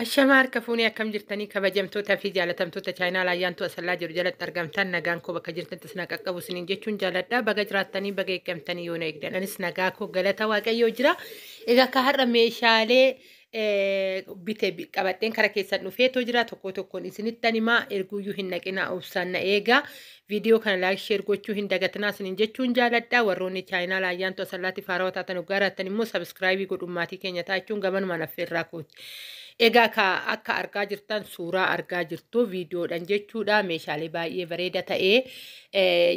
Ashamaa harka fuunee akkam jirtanii kabajamtootaa fi jaalatamtoota chaayinaa laayyaantu asallaa jiru jalatti argamtan nagaan koo bakka jirtanitti isin qaqqabu isiniin jechuun jaaladha. Baga jiraattanii baga eeggamtanii yoo na eegdan anis nagaa koo galata waaqayyoo jira. Egaa akka har'a meeshaalee bite qabadheen kara keessan dhufeetoo jira tokko tokkoon isinittan himaa erguuyyuu hin naqinaa obsaan na eegaa. Viidiyoo kana like share gochuu hin dagatinaa isiniin jechuun jaaladha. Warroonni chaayinaa laayyaantu asallaatti faarawaa taatan hoggaa immoo subscribe godhuun maatii keenya taachuun gamanumaan affeerraa kooti. Egaa ka akka argaa jirtan suuraa argaa jirtu viidiyoodhaan jechuudha. Meeshaalee baay'ee bareeda ta'ee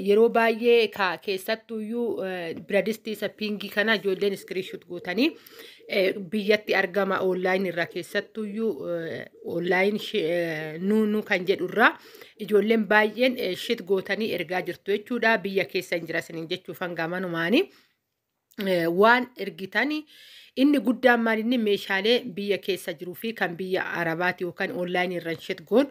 yeroo baay'ee ka keessattuyyuu biradistii isa pink kana ijoolleen screenshot gootanii biyyatti argama online irraa keessattuyyuu online nuunu kan jedhu irraa ijoolleen baay'een shit gootanii ergaa jirtu jechuudha. Biyya keessa hin jira isiniin jechuuf hangamanumaani. Waan ergitanii inni guddaan maal inni meeshaalee biyya keessa jiruu fi kan biyya arabaati yookaan online irra shit goonu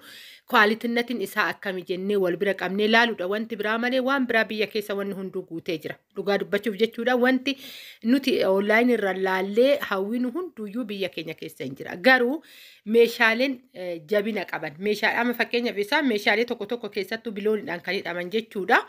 qualitynnatiin isaa akkami jennee wal bira qabnee laaluudha. Wanti biraa malee waan biraa biyya keessa wanni hunduu guutee jira. Dhugaa dubbachuuf jechuudha wanti nuti online irra laallee hawwinu hunduyyuu biyya keenya keessa hin jira. Garuu meeshaaleen jabina qaban meeshaa amma fakkeenyaaf isaan meeshaalee tokko tokko keessattuu bilooniidhaan kan hidhaman jechuudha.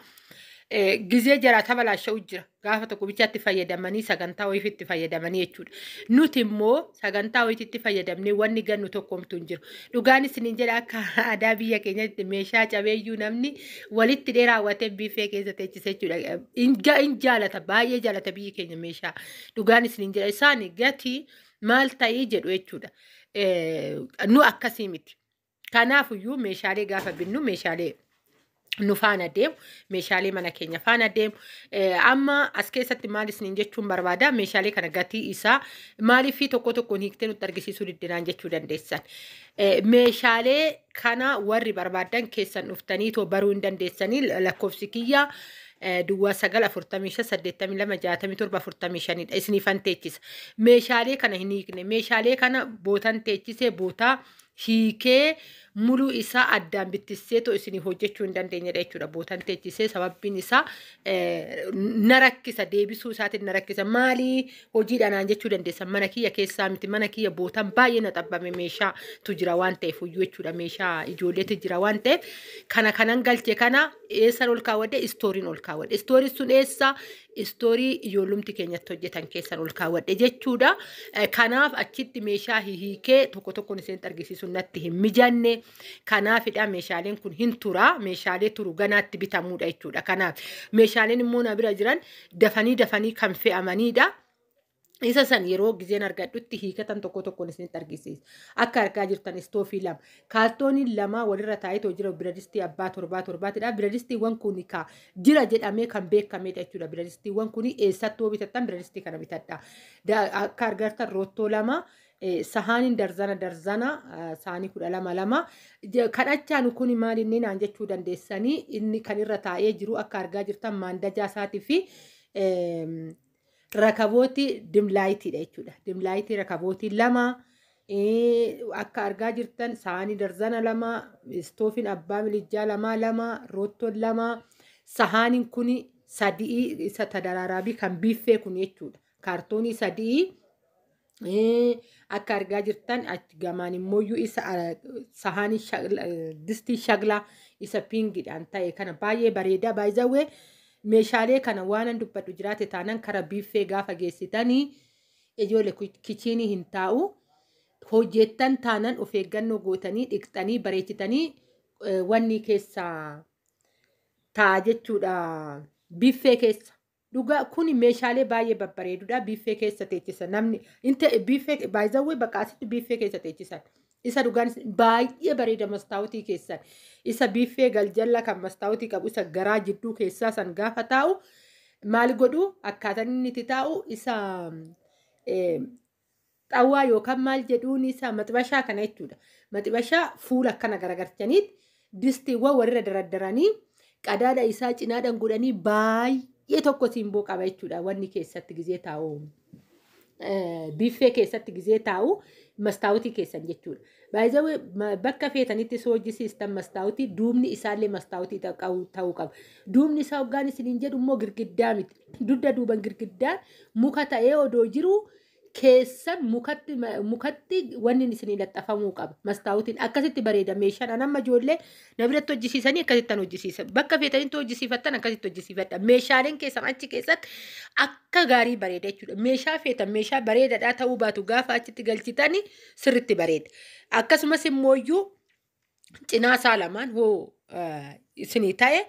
Gizee jaraa tabalaasha'u jira. Gaafa tokko bichaatti fayyadamanii sagantaa wayiitti fayyadamanii jechuudha. Nuti immoo sagantaa wayiitti fayyadamnee wanni gannu tokkomtu hin jiru. Dhugaan isiniin jedha akka aadaa biyya keenyatti meeshaa cabeeyyuu namni walitti dheeraawwatee biifee keessa teechise jechuudha. In jaalata baay'ee jaalata biyyi keenya meeshaa. Dhugaan isiniin jedha isaan gatii maal ta'ii jedhu jechuudha. Nu akkasii miti. Kanaafuyyuu meeshaalee gaafa binnu meeshaalee nu faana deemu meeshaalee mana keenya faana deemu. Amma as keessatti maal isiniin jechuun barbaada meeshaalee kana gatii isaa maaliif tokko tokkoon hiiktee nutti argisiisuu diddinaan jechuu dandeessan. Meeshaalee kana warri barbaadan keessan dhuftanii too baruu hin dandeessanii lakkoofsi kiyyaa 09 45 82 67 45dha isiniifan teechisa. Meeshaalee kana hin hiikne meeshaalee kana bootan teechisee bootaa hiikee muluu isaa addaan bittisseetoo isinii hojjechuu hin dandeenyedha jechuudha. Bootan teechisee sababbiin isaa na rakkisa deebisuu isaatiin na rakkisa maalii hojiidhaan jechuu dandeessan mana kiyya keessaa miti mana kiyya bootan baay'ee na xabbame meeshaatu jira waan ta'eef iyyuu jechuudha meeshaa ijoolleetu jira waan ta'eef kana kanan galche kana eessan ol kaawwadhe storeiin ol kaawwadhe storeiin sun eessa store ijoollumti keenyatti hojjetan keessan ol kaawwadhe jechuudha. Kanaaf achitti meeshaa hiikee tokko tokkoon isinitti argisiisu natti hin mijanne. Kanaafidha meeshaaleen kun hin tura meeshaalee turu ganaatti bitamuudha jechuudha. Kanaaf meeshaaleen immoo na bira jiran dafanii dafanii kan fe'amanidha. Isa san yeroo gizeen argadhutti hiikatan tokko tokkoon isinitti argisiisa. Akka argaa jirtan istoofii lama. Kaartooniin lama walirra taa'ee jira biradistii abbaa torbaa torbaatidha. Biradistiiwwan kun ka jira jedhamee kan beekamedha jechuudha. Biradistiiwwan kun eessattuu bitattan biradistii kana bitadha. Akka argartan roottoo lama sahaaniin darzana darzana saanii 12 lama. Kan achaanu kun maal inni naan jechuu dandeessanii inni kan irra taa'ee jiru akka argaa jirtan maandajaa isaatii fi rakabootii dim lightiidha jechuudha. Dim light rakabootii lama akka argaa jirtan saanii darzana lama istoofiin abbaa milijjaa lama lama roottoon lama sahaaniin kun sadii isa tadaraabii kan biiffee kun jechuudha. Kaartoonii sadii akka argaa jirtan gamaan immoo isa sahaanii distii shaglaa isa pinkiidhaan ta'e kana baay'ee bareedaa baay'ee meeshaalee kana waan dubbadhu jiraate taanaan kara biiffee gaafa geessitanii ijoollee kitchen hin taa'u hojjettan taanaan of eeggannoo gootanii dhiqxanii bareechitanii wanni keessa taa'a jechuudha biiffee keessa. Dhugaa kun meeshaalee baay'ee babbareedudha. Biiffee keessa teechisan namni biiffee baay'ee bakka asitti biiffee keessa teechisan. Isa dhugaan baay'ee bareeda mastaawutii keessan. Isa biiffee galjalla kan mastaawutii qabu isa garaa jidduu keessaa san gaafa taa'u maal godhu akkaataan inni itti taa'u isa xawwaa yookaan maal jedhuun isa maxibashaa kana jechuudha. Maxibashaa fuula akkana garagalchaniit distiiwwan walirra daraddaranii qadaada isaa cinaadhaan godhanii baay'ee tokko simboo qaba jechuudha wanni keessatti gizee taa'u. Biiffee keessatti gizee taa'u mastaawutii keessan jechuudha. Baay'ee bakka feetanitti soojjisiistan mastaawutii duubni isaallee mastaawutii ta'uu qaba. Duubni isaa hoggaan isiniin jedhu immoo girgiddaa miti. Dugda duuban girgiddaan muka ta'ee odoo jiru Keessan mukatti mukatti wanni isinii laxxafamuu qaba. Mastaawutiin akkasitti bareeda meeshaan. An amma ijoollee na biratti hojjisiisanii akkasitti an hojjisiisa. Bakka feetanitti hojjisiifattan akkasitti hojjisiifadha. Meeshaaleen keessan achi keessatti akka gaarii bareeda jechuudha. Meeshaa feetan meeshaa bareedaadhaa ta'uu baatu gaafa achitti galchitanii sirritti bareeda. Akkasumas immooyyuu cinaa isaa lamaan hoo isinii ta'e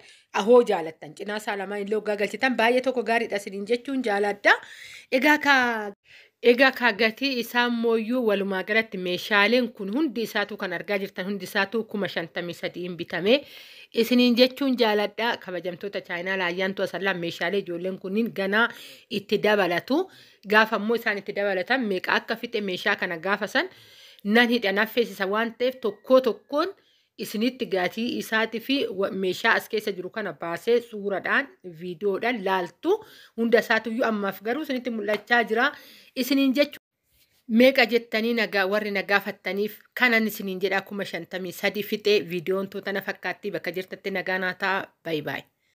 hoo jaalattan cinaa isaa lamaan illee hoggaa galchitan baay'ee tokko gaariidha isiniin jechuun jaaladha. Egaa kaa gatii isaa mooyyuu walumaa galatti meeshaaleen kun hundi isaatu kan argaa jirtan hundi isaatu 53,000 bitame isiniin jechuun jaaladha. Kabajamtoota chaayinaa Laayyaantu Asallaa, meeshaalee ijoolleen kunniin ganaa itti dabalatu. Gaafa immoo isaan itti dabalatan meeqa akka fixe meeshaa kana gaafa san nan hidha naffeessisa waan ta'eef, tokkoo tokkoon isinitti gatii isaatii fi meeshaa as keessa jiru kana baasee suuraadhaan viidiyoodhaan laaltu. Hunda isaatuyyuu ammaaf garuu isinitti mul'achaa jira isiniin jechuudha. Meeqa jettanii nagaa warri nagaafattaniif kanan isiniin jedha, 53,000 fixee. Viidiyoon toota na fakkaatti. Bakka jirtatti nagaa naa ta'a. Baay'ee baay'ee.